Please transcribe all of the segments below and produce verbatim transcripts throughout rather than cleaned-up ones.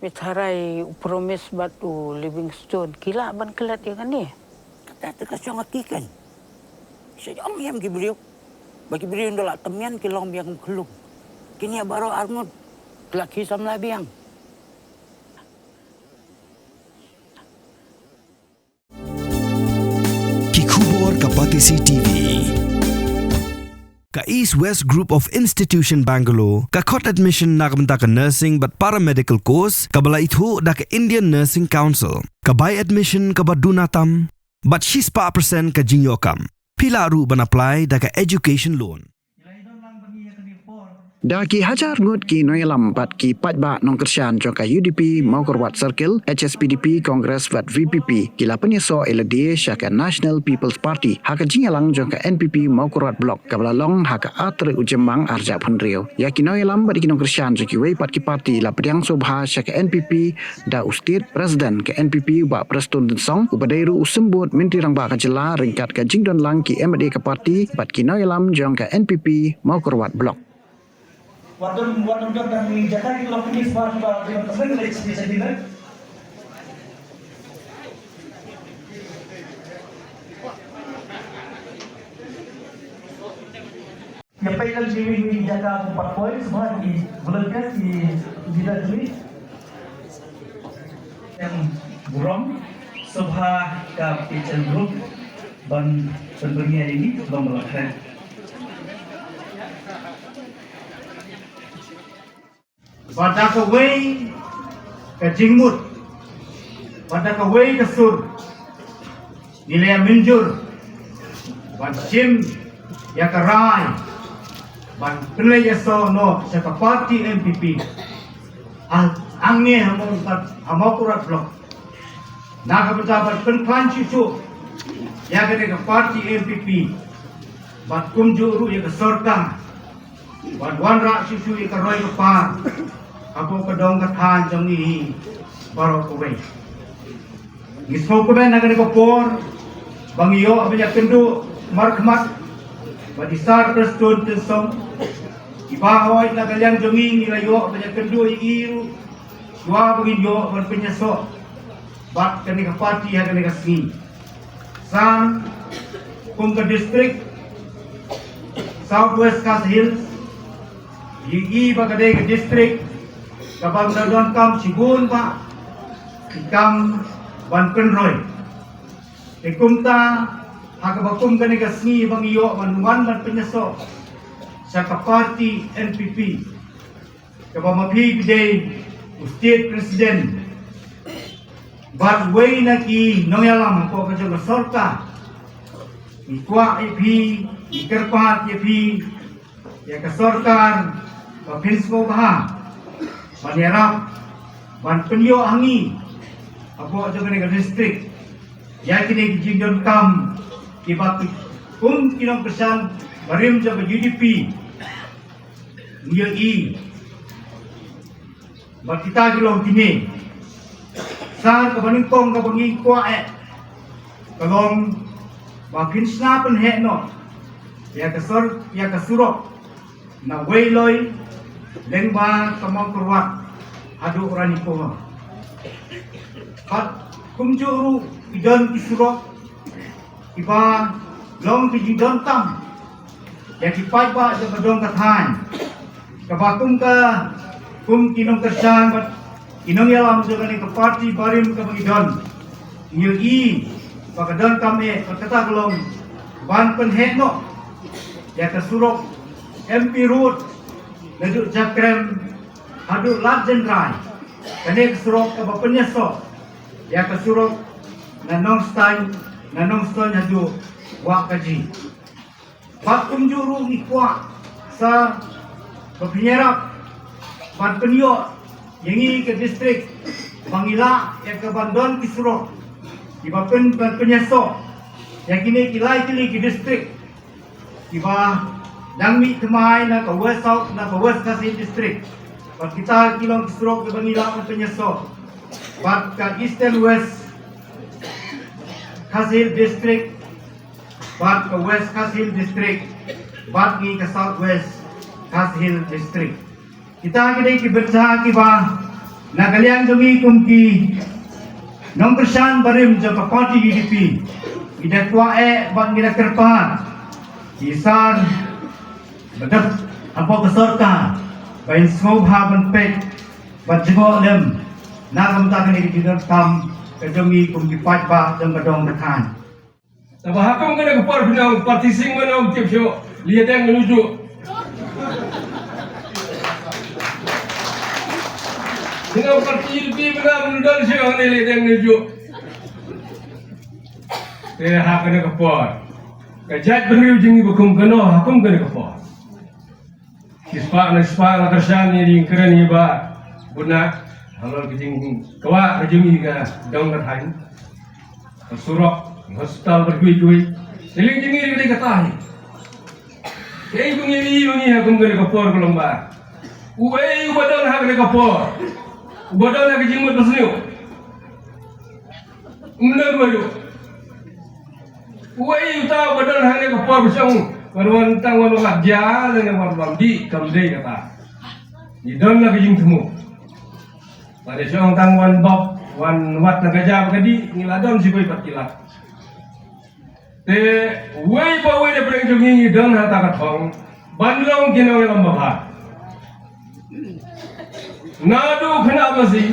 Pyrthei u Promise bad u Livingstone ki lah ban klet ïa kane. Kata te ka shong ha ki kan. Sha ong ïam ki briew. Ba ki briew nda la temian ki long biang khlung. Kine baroh arngut. Ki la ki samla biang. Ki khubor ka Batesi T V. Ka East West Group of Institution Bangalore ka khot admission na ka bynta ka nursing bad paramedical course kaba la ithuh da ka Indian Nursing Council. Ka bai admission kaba duna tam bad shispah percent ka jingïoh kam. Phi lah ruh ban apply da ka education loan. Da ki hajar ngut ki nongïalam bad ki paidbah nongkyrshan jong ka U D P Mawkyrwat Circle, H S P D P, Congress bad V P P ki la pynïasoh ïa lade sha ka National People's Party ha ka jingïalang jong ka N P P Mawkyrwat Block kaba la long ha ka ar tarik u Jymmang arhajar arphew hynriew. Ïa ki nongïalam bad ki nongkyrshan jong kiwei pat ki party la pdiang sngewbha sha ka N P P da u State President ka N P P, Bah Prestone Tynsong, uba dei ruh u symbud Myntri Rangbah ka Jylla ryngkat ka jingdon lang ki M L A ka party bad ki nongïalam jong ka N P P Mawkyrwat Block. Wat dum, wat dum dang ni jaka ki lok ni swa swa ki lok ni swa swa ni. Ïa peit lem ki, ki jaka kum pat poi, sngewbha ki volunteer ki leader ki. Em burom, sngewbha ka kitchen group ban pynbyrngia ïa ngi long ba la khreh. Bad da kawei ka jingmut, bad da kawei ka sur, ngi la mynjur ban shim ïa ka rai ban pynleit ïasoh noh sha ka party N P P. Ha, hangne ha Mawkyrwat, ha Mawkyrwat Block. Na ka bynta ban pynkhlaiñ shuh shuh ïa kane ka party N P P bad kumjuh ruh ïa ka sorkar. Wan wanrah shuh shuh ïa ka roi ka par hapoh ka dong ka thaiñ jong ngi hi baroh kawei. Ngi sngewkmen ha kane ka por ba ngi ïoh ban ïakynduh markhmat bad i Sir Prestone Tynsong. Iba hooid na ka liang jong ngi ngi la ïoh ban ïakynduh ïa i ruh shuwa ba ngin ïoh ban pynïasoh bad kane ka party ha kane ka sngi. San, kum ka district South West Khasi Hills, ngi i ba ka dei ka district kaba la donkam shibun bah ki kam ban pynroi. Te kumta, ha kaba kum kane ka sngi ba ngi ïoh ban wan ban pynïasoh sha ka party N P P. Kaba ma phi phi dei u state president bad uwei na ki nongïalam hapoh ka jong ka sorkar. Ngi kwah ïa phi, ngi kyrpad ïa phi, ïa ka sorkar ba phin sngewbha ban ïarap ban pynïoh ha ngi hapoh jong kane ka district ïa kine ki jingdonkam kiba ki kum ki nongkyrshan barim jong ka U D P ngi ïohi. Bad kita ki long kine. Sa kaba nyngkong kaba ngi kwah eh ka long ba phin shna pynheh noh ïa ka sor, ïa ka surok na Weiloi lyngba ka Mawkyrwat haduh Ranikor. Bad kumjuh ruh ki don ki surok kiba long ki jingdonkam ïa ki paidbah jong ka dong ka thaiñ. Kaba kum ka, kum ki nongkyrshan bad ki nongïalam jong kane ka party barim kaba ngi don, ngi ïohi ba ka donkam eh bad kata ka long ban pynheh noh ïa ka surok M P Road naduh Jakrem haduh Ladjynrai. Kane ka surok kaba pynïasoh ïa ka surok na Nongstoiñ, na Nongstoiñ haduh Wahkaji. Bad kumjuh ruh ngi kwah sa ba phin ïarap ban pynïoh ïa ngi ka district ba ngi lah ïa ka ban don ki surok kiba pyn, ban pynïasoh ïa kine ki lai tylli ki district kiba dang mih thymmai na ka West South, na ka West Khasi Hills District. Bad kita ki long ki surok kiba ngi lah ban pynïasoh. Bad ka Eastern West Khasi Hills District, bad ka West Khasi Hills District, bad ngi ka South West Khasi Hills District. Kita ki dei ki bynta kiba Na ka liang jong ngi kum ki nongkyrshan barim jong ka party U D P, ngi da kwah eh bad ngi da kyrpad ki sar ba dep hapoh ka sorkar ba in sngewbha ban peit bad jngoh lem na ka bynta kane ka jingdonkam ka jong ngi kum ki paidbah jong ka dong ka thaiñ. Te ba ha kum kane ka por phi ong party sing mano tip shuh, Liadeng Nujuh. Phi ong party U D P mano mano don shuh ne Liadeng Nujuh. Te ha kane ka por ka jaitbynriew jong ngi ba kum kano ha kum kane ka por. Ki spah na spah la kyrshan ïa ki kren ïa ba bun na halor ka jingkwah ka jong ngi ka dong ka thaiñ. Ka surok, ka hospital ba kiwei kiwei. Te leng jong ngi ka dei kata hi. Kaei ba ngi ïohi ba ngi ha kum kane ka por ka long ba uei uba don ha kane ka por uba don ha ka jingmut ba sniew. Um don ba ïoh. Uei uta uba don hangne ka por ba shong wan wan tang wan wan ja lane wan wan dih kam dei kata. Ngi don la ka jingthmu. Ba dei shong tang wan bok wan wat na ka ja ba ka dih ngi la don shibun pat ki lak. Te uwei pa uwei na pdeng jong ngi ngi don ha kata ka thong ban long ki nongïalam babha. Naduh khynnah masi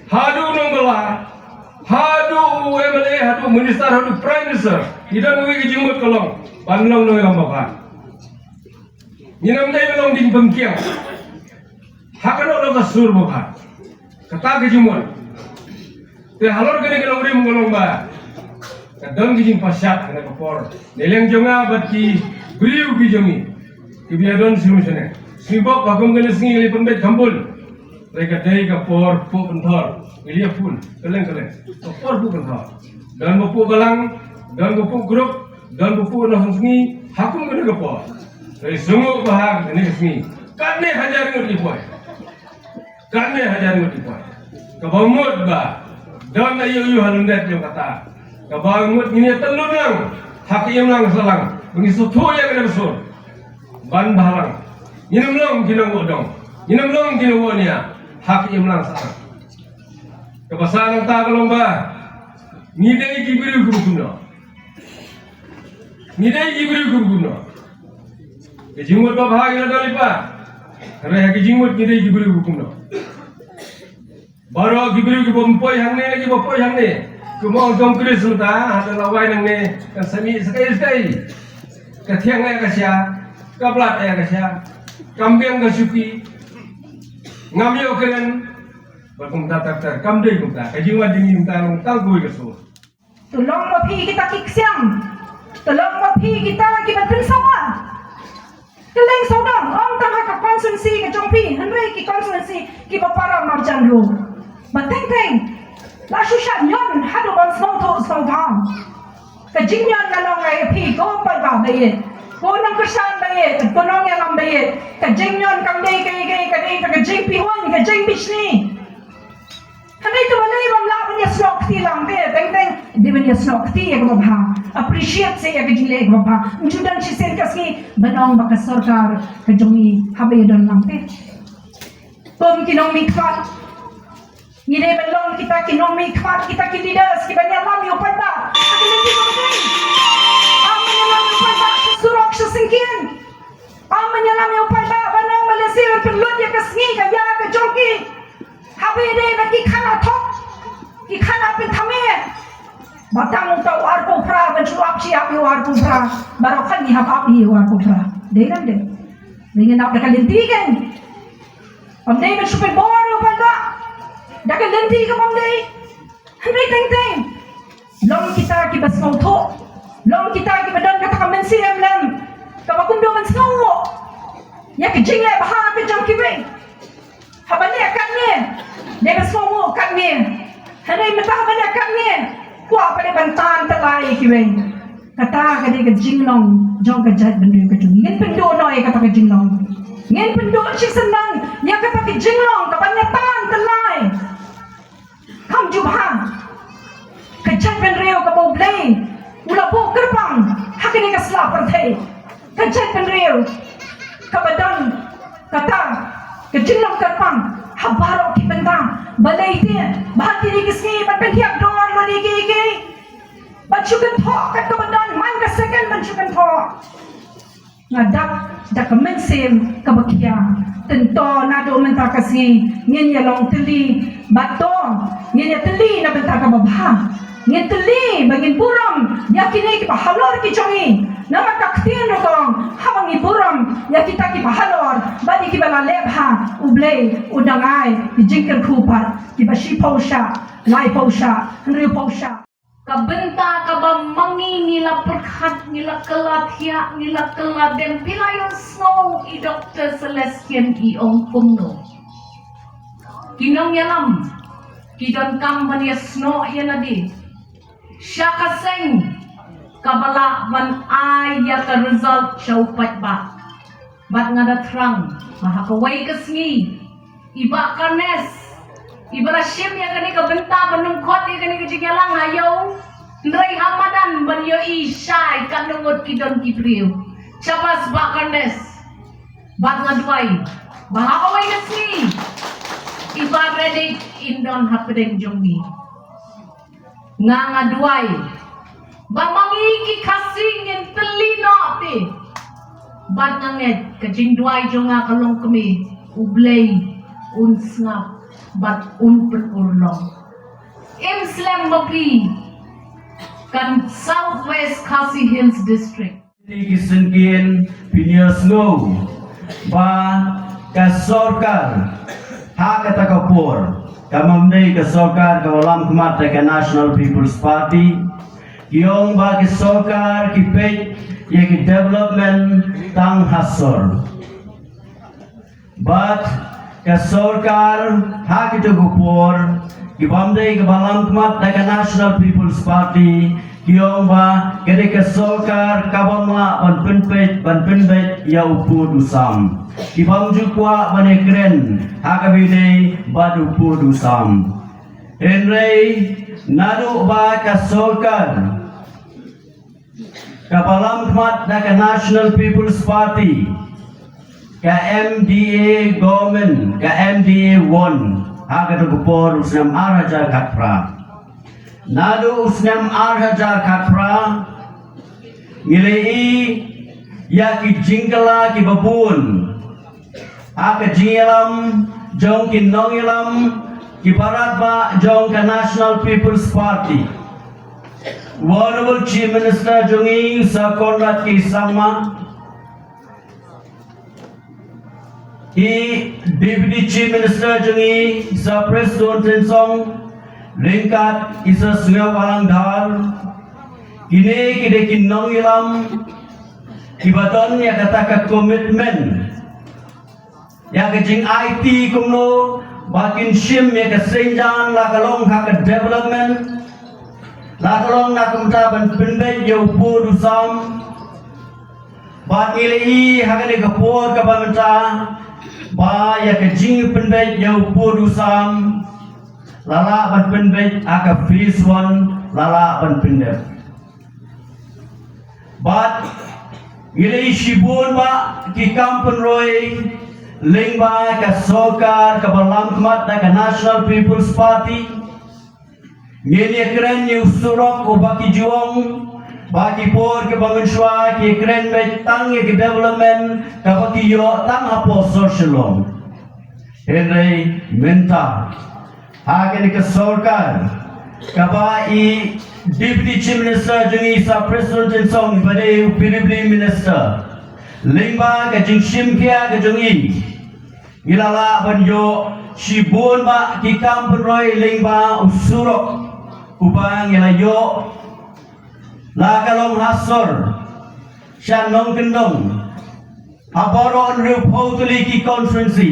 haduh nongbylla haduh u M L A haduh minister haduh prime minister, ngi don uwei ka jingmut ka long ban long nongïalam babha. Ngin ym dei ban long dieng pynkiang ha kano kano ka sur babha. Kata ka jingmut. Te halor kane ka nongrim ka long ba ka don ka jingpashat ha kane ka por. Ne liang jong nga bad ki briew ki jong ngi kiba ïadon shisha ne. Sngi bok ha kum kane sngi ngi la pynbeit kham bun. Te ka dei ka por puh pynthor. Ngi la ïa pun kylleng kylleng ka por puh pynthor. Don ba puh balang, don ba puh group, don ba puh na sngi ha kum kane ka por. Te sngew ba ha kane ka sngi katne hajar ngut ki poi. Katne hajar ngut ki poi. Kaba mut ba don aïu aïu ha lyndet jong kata. Kaba mut ngin ïa tylluid lang ha ka imlang sahlang ba ngi sngewthuh ïa kane ka sur. Ban bhalang ngin ym long ki nongwah dong, ngin ym long ki nongwah nia ha ka imlang sahlang. Kaba sah nangta ka long ba ngi dei ki briew kiba kumno. Ngi dei ki briew kiba kumno. Ka jingmut babha ngi la don lypa. Hynrei ha ka jingmut ngi dei ki briew kiba kumno. Baroh ki briew kiba poi hangne ne kiba poi hangne. Kumba ong Tom Cruise mynta ha ka lawei nangne kan sa mih sa kaei sa kaei. Ka thiang ïa ka sha, ka blat ïa ka sha, kam biang ka shuki. Ngam ïoh kren. Ba kumta tak tak kam dei kumta. Ka jingwan jingim ta long tang kawei ka sur. To long ma phi kita ki ksiang. To long ma phi kita kiba pynsawa. Kylleng sawdong ym tang ha ka constituency ka jong phi hynrei ki constituency kiba para marjan ruh. Ba teng teng la shu shah ñion haduh ban sngewthuh sngewthuh. Ka jingñion ka long ïa phi ko paidbah ba ïeit, ko nongkyrshan ba ïeit, ko nongïalam ba ïeit. Ka jingñion kam dei kaei kaei, ka dei ka jingpynhun, ka jingbishni. Hynrei to balei bym lah ban ïasnoh kti lang te, teng teng dei ban ïasnoh kti ïa kaba bha. Appreciate seh ïa ka jingleh kaba bha. Ym ju don shisien ka sngi ban ong ba ka sorkar ka jong ngi haba ïadon lang te. Kum ki nongmihkhmat ngi dei ban long kita ki nongmihkhmat, kita ki leaders kiban ïalam ïa u paidbah. Ym ban ïalam ïa u paidbah sha surok sha syngkien. Ym ban ïalam ïa u paidbah ban ong ba lehse ban pynlut ïa ka sngi ka ïa ka jong ki. Haba ïadei bad ki khana thok, ki khana pynthame. Ba tang uta u arphew phra ban shu ap shi ap ïa u arphew phra. Baroh khat ngi hap ap ïa u arphew phra. Dei ngan dei. Dei ngan ap da ka lynti kan. Ym dei ban shu pynbor ïa u paidbah da ka lynti ka bym dei. Hynrei teng teng long kita kiba sngewthuh, long kita kiba don kata ka mynsiem lem kaba kumno ban sngewthuh ïa ka jingleh bha ka jong kiwei. Haba leh katne dei ban sngewthuh katne. Hynrei mynta haba leh katne kwah pat dei ban tan tyllai ïa kiwei. Kata ka dei ka jinglong jong ka jaitbynriew ka jong ngi. Ngin pynduh noh ïa kata ka jinglong. Ngin pynduh shisyndon ïa kata ka jinglong kaban ïa tan tyllai. Kam jubha ka jaitbynriew kaba U Blei u la buh kyrpang ha kane ka sla pyrthei. Ka jaitbynriew kaba don kata ka jinglong kyrpang ha baroh ki bynta. Balei te ba ha kine ki sngi ban pynthiah dor lade kiei kiei? Ban shu kynthoh kat kaba don man ka second ban shu kynthoh. Nga dap da ka mynsiem kaba khia. Tynto naduh mynta ka sngi ngin ïa long tylli bad to ngin ïa tylli na bynta kaba bha. Ngin tylli ba ngin burom ïa kine kiba halor ki jong ngi. Namar ka ktien ruh ka ong haba ngi burom ïa kita kiba halor bad ïa kiba la leh bha, U Blei u dang ai ki jingkyrkhu pat kiba shiphew shah, laiphew shah, hynriewphew shah. Ka bynta kaba ma ngi ngi la pyrkhat, ngi la kylla thiah, ngi la kylla dem, phi la ïohsngew i Doctor Celestine i ong kumno. Ki nongïalam ki donkam ban ïasnoh ïa lade sha ka seng kaba lah ban ai ïa ka result sha u paidbah. Bad nga da thrang ba ha kawei ka sngi i Bah Carnes iba la shim ïa kane ka bynta ban ym khot ïa kane ka jingïalang ha ïew, hynrei ha madan ban ïohi shai katno ngut ki don ki briew. Shabash Bah Carnes. Bad nga duwai ba ha kawei ka sngi i Bah Reddy in don hapdeng jong ngi. Nga, nga duwai ba ma ngi ki Khasi ngin tylli noh te. Bad nga ngeit ka jingduwai jong nga ka long kmie, U Blei un sngap bad un pynurlong. Im slem ma phi kan South West Khasi Hills District. Kine ki syngkien phin ïohsngew ba ka sorkar ha kata ka por, ka ym dei ka sorkar kaba lam khmat da ka National People's Party, ki ong ba ki sorkar ki peit ïa ki development tang ha sor. Bad ka sorkar ha kito ki por ki bym dei kaba lam khmat da ka National People's Party, ki ong ba ka dei ka sorkar kaba ym lah ban pynpeit ban pynbeit ïa u pud u sam. Ki bym ju kwah ban ïakren ha kaba ïadei bad u pud u sam. Hynrei naduh ba ka sorkar kaba lam khmat da ka National People's Party, ka M D A government, ka M D A one, ha kata ka por u snem ar hajar khatphra. Naduh u snem ar hajar khatphra ngi la ïohi ïa ki jingkylla kiba bun ha ka jingïalam jong ki nongïalam kiba radbah jong ka National People's Party. Honorable Chief Minister jong ngi Sir Conrad K Sangma, i Deputy Chief Minister jong ngi Sir Prestone Tynsong, ryngkat i Sir Sniawbhalang Dhar, kine ki dei ki nongïalam kiba don ïa kata ka commitment ïa ka jingaiti kumno ba kin shim ïa ka sienjam, la ka long ha ka development, la ka long na ka bynta ban pynbeit ïa u pud u sam. Bad ngi la ïohi ha kane ka por kaba mynta ba ïa ka jingpynbeit ïa u pud u sam la lah ban pynbeit ha ka phase one, la lah ban pyndep. Bad ngi la ïohi shibun ba ki kam pynroi lyngba ka sorkar kaba lam khmat da ka National People's Party. Ngin ïakren ïa u surok uba ki ju ong ba ki por kiba mynshuwa ki ïakren beit tang ïa ki development kaba ki ïoh tang hapoh sor Shillong. Hynrei mynta ha kane ka sorkar kaba i Deputy Chief Minister jong ngi Sir Prestone Tynsong ba dei u P W D Minister, lyngba ka jingshim khia ka jong i, ngi la lah ban ïoh shibun ba ki kam pynroi lyngba u surok uba ngi la ïoh, la ka long ha sor sha Nongkyndong, ha baroh hynriewphew tylli ki constituency,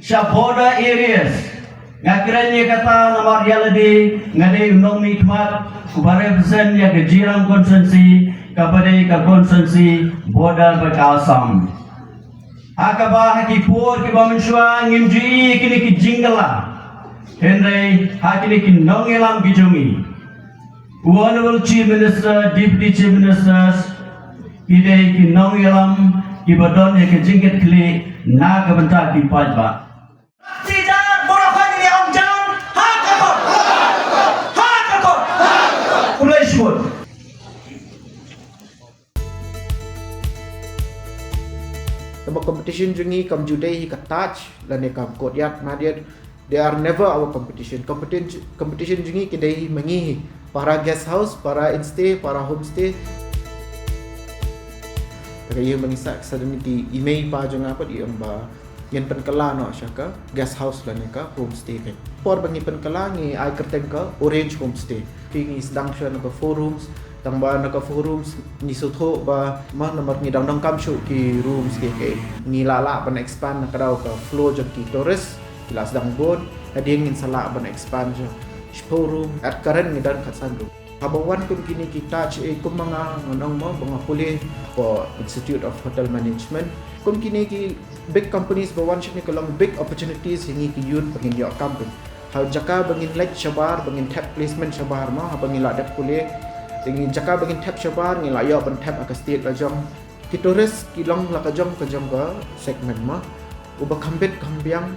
sha border areas. Nga kren ïa kata namar ïa lade nga dei u nongmihkhmat uba represent ïa ka Jirang constituency kaba dei ka constituency border bad ka Assam. Ha kaba ha ki por kiba mynshuwa ngim ju ïohi ïa kine ki jingkylla, hynrei ha kine ki nongïalam ki jong ngi, u Honorable Chief Minister, Deputy Chief Ministers, ki dei ki nongïalam kiba don ïa ka jingkitkhlieh na ka bynta ki paidbah. Competition jong ngi kam ju dei hi ka Taj lane kam Courtyard Marriott. They are never our competition. Competition competition jong ngi ki dei hi ma ngi hi. Para guest house, para instay, para homestay. Te ka ïa ma ngi sa, sa da ngi, i mei i pa jong nga pat i ong ba ngin pynkylla noh sha ka guest house lane ka homestay. Ka por ba ngi pynkylla ngi ai kyrteng ka Orange Homestay. Phi, ngi sdang shuwa na ka four rooms. Tang ba na ka four rooms ngi sngewthuh ba ma namar ngi dang donkam shuh ki rooms ki, ki ngi la lah ban expand na ka daw ka flow jong ki tourist. Ki la sdang bun, hadien ngin sa lah ban expand sha shiphew room. At current ngi don khatsan room. Haba wan kum kine ki Taj, eh, kum ma nga, ngan ong mo ba nga pule for Institute of Hotel Management. Kum kine ki big companies ba wan shane ka long big opportunities ïa ngi ki youth ba ngin ïoh kam pyn. Ha jaka ba ngin leit shabar, ba ngin thep placement shabar mo, haba ngi la dep pule. Te ngi jaka ba ngin thep shabar, ngi la ïoh ban thep ha ka state la jong. Ki tourist ki long la ka jong ka jong ka segment mo. Uba kham bit kham biang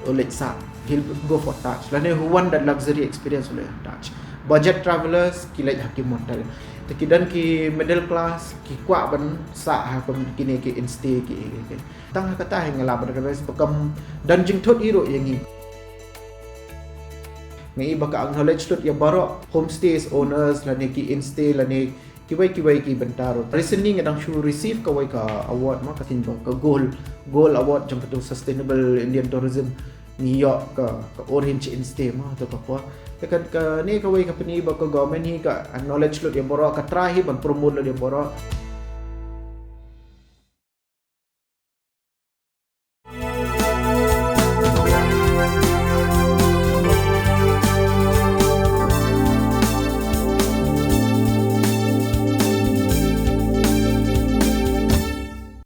u leit sah, he'll go for Taj. Lane who want that luxury experience u leit Taj. Budget travelers ki leit ha ki motel. Te ki don ki middle class ki kwah ban sah ha kum kine ki instay ki, ki, ki. Tang ha kata hi nga lah ban advise ba kam don jingthut hi ruh ïa ngi. Nga i ba ka acknowledge lut ïa baroh homestays owners lane ki instay lane kiwei kiwei ki bynta ruh. Recently nga dang shu receive kawei ka award mo, ka sien ba ka gold, gold award jong katu Sustainable Indian Tourism. Ngi ïoh ka, ka Orange Instay mo, tu ka por. Te ka, kane kawei ka pyni ba ka government hi ka acknowledge lut ïa baroh, ka try hi ban promote lut ïa baroh.